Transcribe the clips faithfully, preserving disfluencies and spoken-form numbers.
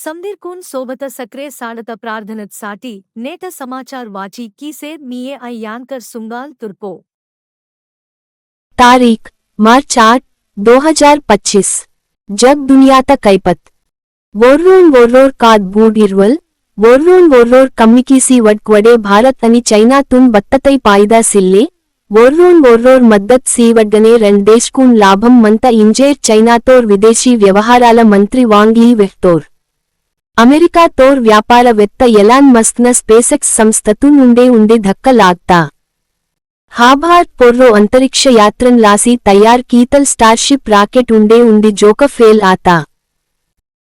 समदिरकुन सोबत सक्रे साड़त प्रार्थनत साटी, नेट समाचार वाची कीसेर मीये अय्यांकर सुंगाल तुर्पो। तारीख, मार्च आठ, दो हजार पच्चीस। जग दुनिया त कैपत। वोर्रोन वोर्रोर काद बूड इर्वल, वोर्रोन वोर्रोर कम्मिकी सीवड क्वडे भारत अनि चैना तुन बत्ततै पायदा सिल्ले, वोर्रोन वोर्रोर मद्दत सीवडने रंड देशकुन लाभम मंत इंजेर चैना तोर विदेशी व्यवहाराल मंत्री वांग यी वेहतोर। अमेरिका तोर व्यापार वेत्त एलान मस्कन SpaceX संस्थतुन उंडे उंडे धक्क लागता। हाभार्ट पोर्रो अंतरिक्ष यात्रन लासी तैयार कीतल Starship rocket उंडे उंडे जोक fail आता।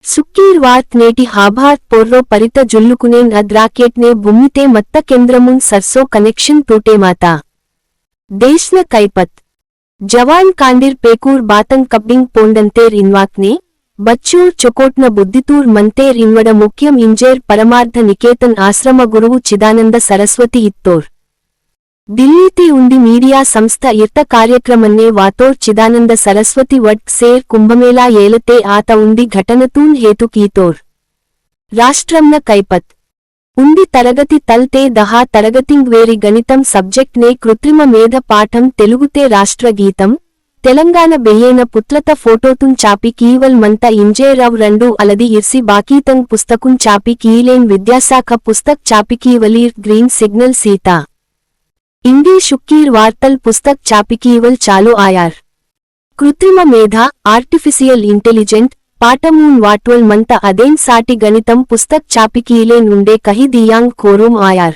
सुक्कीर वार्त नेटी हाभार्ट पोर्रो परित जुल्लुकुनेन अद rocket ने भूमिते मत्त केंद्रमुन सरसो connection टूटे माता। देश न कैपत। जवान कांडिर पेकूर बातंग कब्बिंग पोंडंतेर इन्वाकने, बच्चूर चोकोटन बुद्धितूर मंतेर इन्वड मुख्यम इंजेर परमार्थ निकेतन आश्रम गुरुवु चिदानंद सरस्वती इत्तोर। दिल्ली ती उंदी मीडिया संस्था इर्त कार्यक्रमन्ने वातोर चिदानंद सरस्वती वट सेर कुंभमेला येलते आत उंदी घटनतून हेतु कीतोर। राष्ट्रम न कैपत। उंदी तरगति तलते दहा तरगतिंग वेरी गणितम subject ने कृत्रिम मेध पाठम तेलुगुते राष्ट्रगीतम, तेलंगाण बेयेन पुत्लत फोटोतुन चापी कीवल मंत इंजेर अव रंडू अलदि इर्सी बाकीतंग पुस्तकुन चापी कीलेन विद्याशाख पुस्तक चापी कीवलीर green signal सीता। इंदी शुक्कीर वार्तल पुस्तक चापी कीवल चालू आयार। कृत्रिम मेधा, artificial intelligent, पाटमून वाटवल मंत अदेन साटी गणितम पुस्तक चापी कीलेन उंडे कही दियांग कोरुम आयार।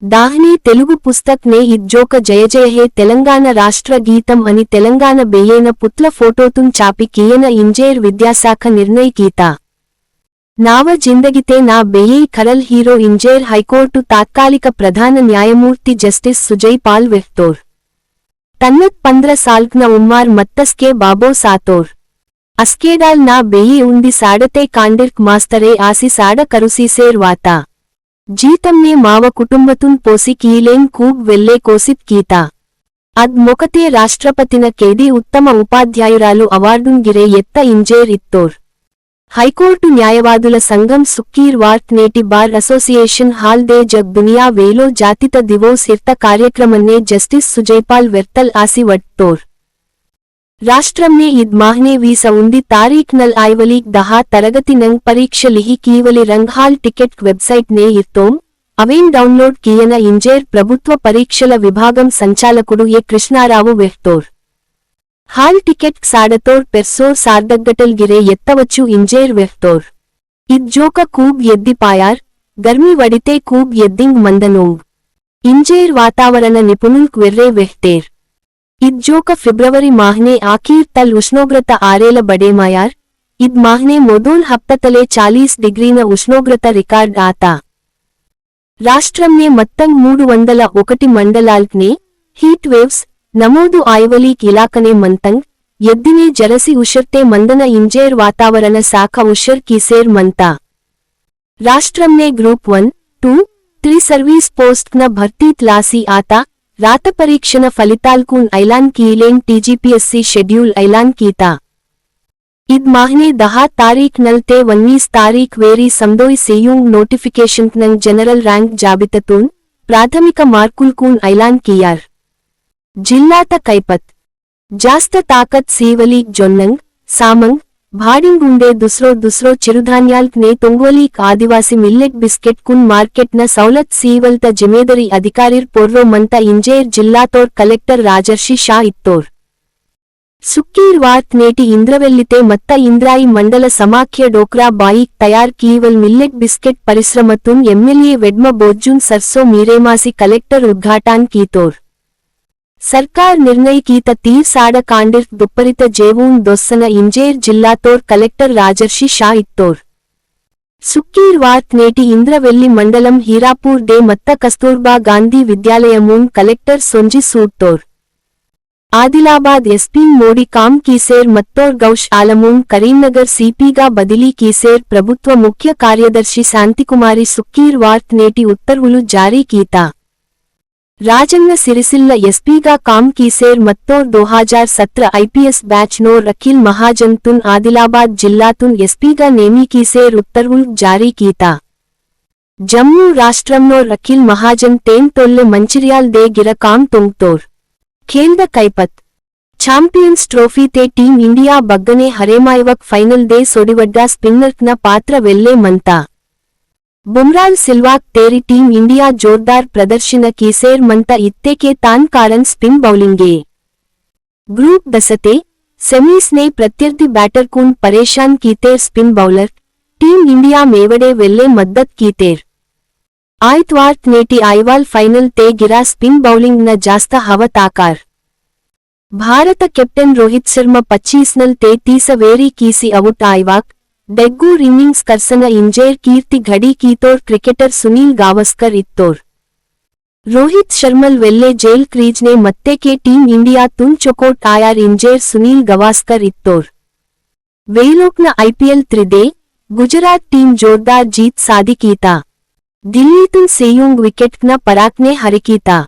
दाहने तेलुगु पुस्तक ने इज्जोक जय जय हे तेलंगाण राष्ट्र गीतम अनि तेलंगाण बेयेन पुत्ल फोटोतुन चापी कीयन इंजेर विद्याशाख निर्णय कीता। नाव जिंदगीते ना बेये खरल हीरो इंजेर हाईकोर्टु तात्कालिक प्रधान न्यायमूर्ति जस्टिस सुजय पाल वेहतोर। तन्नत पंद्रह साल्कन उम्मार मत्तस्के बाबो सातोर। अस्केडाल ना बेये उंदी साडते कांडिर्क मास्तरे आसी साड करुसीसेर वाता। जीतमने माव कुटुंबतुन पोसी कीलेन खूब वेल्ले कोसित कीता। अद मोकते राष्ट्रपतिन केदी उत्तम उपाध्यायुरालु अवार्डुन गिरे एत्त इंजेर इत्तोर। हाईकोर्टु न्यायवादुल संघम सुक्कीर वार्त नेटी बार एसोसिएशन हाल दे जग दुनिया वेलो जातित दिवोस इर्त कार्यक्रमन्ने जस्टिस सुजयपाल वेर्तल आसी वट्टोर। राष्ट्रम ने इद माहने वीस उंदी तारीख नल आयवली दहा तरगति नंग परीक्ष लिहि कीवली रंग हाल टिकट website ने इर्तोम, अवेन download कीयन इंजेर प्रभुत्व परीक्षल विभागम संचालकुडु ए कृष्णारावु वेहतोर। हाल टिकट साडतोर पेर्सोर सार्दग्गटल गिरे एत्तवच्चु इंजेर वेहतोर। इज्जोक खूब एद्दी पायार, गर्मी वडिते खूब एद्दिंग मंदनोंग। इंजेर वातावरण निपुणुल्क वेर्रे वेहतेर। इज्जोक फिब्रवरी माहने आखीर तल उष्णोग्रत आरेल बडेमायार, इद माहने मोदोल हप्ततले चालीस डिग्रीन उष्णोग्रत record आता। राष्ट्रम ने मत्तंग मूडु वंदल ओकटि मंडलाल्कने heat waves नमोदु आयवलीक इलाकने मंतंग, एद्दिने जरसी उशर्ते मंदन इंजेर वातावरण शाख उशर कीसेर मंता। राष्ट्रम ने group one, two, three service post न भर्तीत लासी आता, रात परीक्षण फलितालकून ऐलान कीलेन टीजीपीएससी schedule ऐलान कीता। इद माहने दहा तारीख नलते उन्नीस तारीख वेरी समदोई सेयुंग notification नंग general rank जाबिततून प्राथमिक मार्कुलकून ऐलान कियार। जिल्लात कैपत। जास्त ताकत सीवली जोन्नंग, सामंग, भाडिंग उंडे दुसरो दुसरो चिरुधान्याल्क ने तोंगोलीक आदिवासी millet biscuit कुन market न सौलत सीवलत जिम्मेदारी अधिकारीर पोर्रो मंता इंजेर जिल्लातोर कलेक्टर राजर्षि शाह इत्तोर। सुक्कीर वार्त नेटी इंद्रवेल्लिते मत्त इंद्राई मंडल समाख्य डोक्रा बाईक तयार कीवल millet biscuit परिश्रमतुन एमएलए वेड्म बोज्जुन सरसो मीरेमासी कलेक्टर उद्घाटान कीतोर। सरकार निर्णय कीत तीर साड कांडिर्क दुप्परित जेवून दोस्सन इंजेर जिल्लातोर कलेक्टर राजर्षि शाह इत्तोर। सुक्कीर वार्त नेटी इंद्रवेल्ली मंडलम हीरापूर दे मत्त कस्तूरबा गांधी विद्यालयमून कलेक्टर सोंजी सूडतोर। आदिलाबाद एसपी मोडी काम कीसेर मत्तोर गौश आलमून करीमनगर सीपीगा बदिली कीसेर प्रभुत्व मुख्य कार्यदर्शी शांतिकुमारी सुक्कीर वार्त नेटी उत्तर्वुलु जारी कीता। राजन्न सिरिसिल्ल एसपीगा काम कीसेर मत्तोर दो हजार सत्रह आईपीएस बैच नोर अखिल महाजन तुन आदिलाबाद जिल्ला तुन एसपीगा नेमी कीसेर उत्तरवुल जारी कीता। जम्मू राष्ट्रम नोर अखिल महाजन तेन तोल्ले मंचिरियाल दे गिरा काम तुंगतोर। खेल द कैपत। चैंपियंस ट्रॉफी ते टीम इंडिया बग्गने हरेमायवक फाइनल दे सोडिवड्डा स्पिनर न पात्र वेल्ले मंता। बुमराल सिल्वाक तेरी टीम इंडिया जोरदार प्रदर्शन कीसेर मंता इत्ते के तान कारण स्पिन बॉलिंगे। ग्रुप दसते सेमीस ने प्रत्यर्थी बैटर कुन परेशान कीतेर स्पिन बॉलर टीम इंडिया मेवडे वेल्ले मद्दत कीतेर। आयतवार्त नेटी आयवाल फाइनल ते गिरा स्पिन बॉलिंग न जास्त हवा ताकार। भारत कैप्टन रोहित शर्मा पच्चीस नल ते तीस वेरी कीसी आउट आयवाक, डेग्गूर इनिंग्स करसन इंजेर कीर्ति घड़ी कीतोर क्रिकेटर सुनील गावस्कर इत्तोर। रोहित शर्मल वेल्ले जेल क्रीज ने मत्ते के टीम इंडिया तुन चोकोट आयार इंजेर सुनील गवास्कर इत्तोर। वेलोकन आईपीएल त्रिदे, गुजरात टीम जोरदार जीत सादी कीता। दिल्ली तुन सेयुंग विकेट न पराक ने हरिकीता।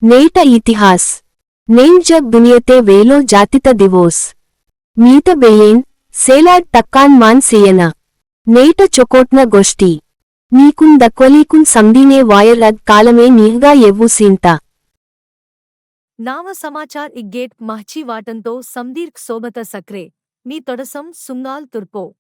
नेट इतिहास। नेम जग दुनियते वेलो जातित दिवोस। मीत बेयेन, सेलाड तक्कान मान सेयना। नेट चोकोटन गोष्टी। नीकुन दक्वलीकुन समदीने वायर अद कालमे नीहगा येवु सीनता। नाव समाचार इग्गेट महची वाटंतो समदीर्क सोबत सक्रे, मी तोडसम सुंगाल तुर्पो।